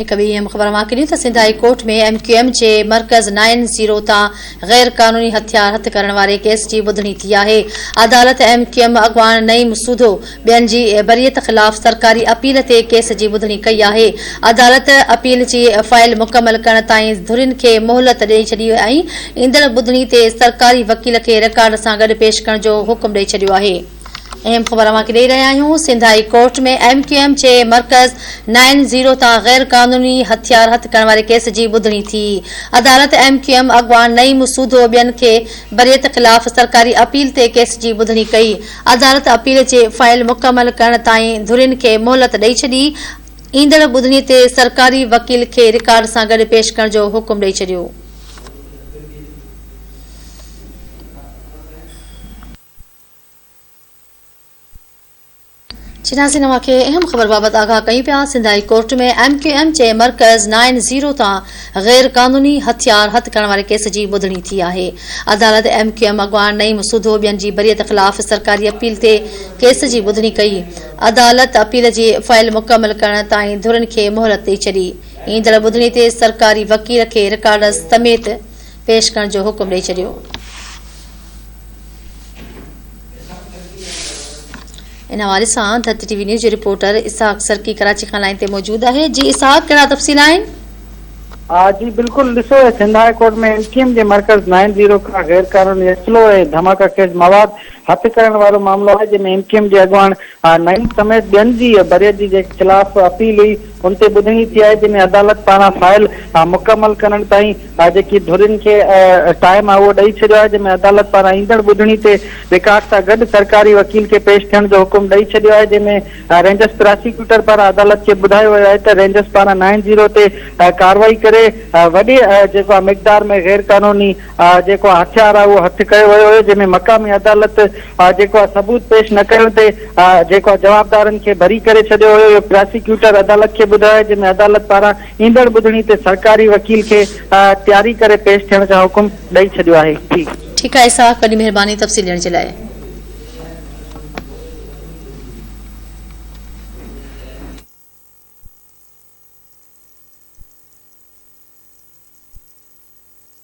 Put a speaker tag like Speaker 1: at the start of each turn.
Speaker 1: هڪ ٻي اهم خبر اوهان کي ڏيون ته Sindh high court ۾ M Q M جي مرڪز نائن زيرو تان غير قانوني هٿيار هٿ ڪرڻ واري ڪيس جي ٻڌڻي ٿي آهي. عدالت ايم ڪيو ايم اڳواڻ نعيم سوڌو ٻين جي بريت خلاف سرڪاري اپيل تي ڪيس جي ٻڌڻي ڪئي آهي. عدالت اپيل جي فائل مڪمل ڪرڻ تائين ڌرين کي مهلت ڏئي ڇڏي ۽ ايندڙ ٻڌڻي تي سرڪاري وڪيل کي رڪارڊ سان گڏ پيش ڪرڻ جو حڪم ڏئي ڇڏيو آهي. اهم خبر اوهان کي ڏئي رهيا آهيون Sindh high court ۾ M Q M جي مرڪز نائن زيرو تان غير قانوني هٿيار هٿ ڪرڻ واري ڪيس جي ٻڌڻي ٿي عدالت ايم ڪيو ايم اڳواڻ نعيم سوڌو ٻين کي بريت خلاف سرڪاري اپيل تي ڪيس جي ٻڌڻي ڪئي عدالت اپيل جي فائل مڪمل ڪرڻ تائين ڌرين کي مهلت ڏئي ڇڏي ايندڙ ٻڌڻي تي سرڪاري وڪيل کي رڪارڊ سان گڏ پيش ڪرڻ جو حڪم ڏئي ڇڏيو. چناسين اوهان کي اهم خبر بابت آگاهه ڪيون پيا، Sindh high court ۾ M Q M جي مرڪز نائن زيرو تان غير قانوني هٿيار هٿ ڪرڻ واري ڪيس جي ٻڌڻي ٿي آهي، عدالت ايم ڪيو ايم اڳواڻ نعيم سوڌو ٻين جي بريت خلاف سرڪاري اپيل تي ڪيس جي ٻڌڻي ڪئي، عدالت اپيل جي فائل مڪمل ڪرڻ تائين ڌرين کي مهلت ڏئي ڇڏي، ايندڙ ٻڌڻي تي سرڪاري وڪيل کي رڪارڊ سميت پيش ڪرڻ جو حڪم ڏئي ڇڏيو. ان حوالي سان ڌرتي ٽي وي نيوز جو رپورٽر اسحاق سرڪي ڪراچي کان لائين تي موجود آهي جي اسحاق ڪهڙا تفصيل آهن؟
Speaker 2: جي بلڪل ڏسو Sindh high court ۾ M Q M جي مرڪز نائن زيرو کان غير قانوني اسلحو ۽ ڌماڪا خيز مواد هٿ ڪرڻ وارو معاملو آهي جنهن ۾ ايم ڪيو ايم جي اڳواڻ نعيم سميت ٻين جي بريت جي جي خلاف اپيل هئي ان تي ٻڌڻي ٿي آهي جنهن ۾ عدالت پاران فائل مڪمل ڪرڻ تائين جيڪي ڌرين کي ٽائيم آهي اهو ڏئي ڇڏيو آهي جنهن ۾ عدالت پاران ايندڙ ٻڌڻي تي رڪارڊ سان گڏ سرڪاري وڪيل کي پيش ٿيڻ جو حڪم ڏئي ڇڏيو آهي جنهن ۾ رينجرز پراسيڪيوٽر پاران عدالت کي ٻڌايو ويو آهي ته رينجرز پاران نائن زيرو تي ڪارروائي ڪري وڏي جيڪو آهي مقدار ۾ غير قانوني جيڪو آهي هٿيار آهي اهو هٿ ڪيو ويو هيو جنهن ۾ مقامي عدالت جيڪو آهي ثبوت پيش نه ڪرڻ تي جيڪو آهي جوابدارن کي بري ڪري ڇڏيو هيو اهو پراسيڪيوٽر عدالت کي ٻڌايو آهي جنهن ۾ عدالت پاران ايندڙ ٻڌڻي تي سرڪاري وڪيل کي تياري ڪري پيش ٿيڻ جا حڪم ڏئي ڇڏيو آهي. جي.
Speaker 1: ٺيڪ آهي اسحاق وڏي مهرباني تفصيل ڏيڻ جي لاء.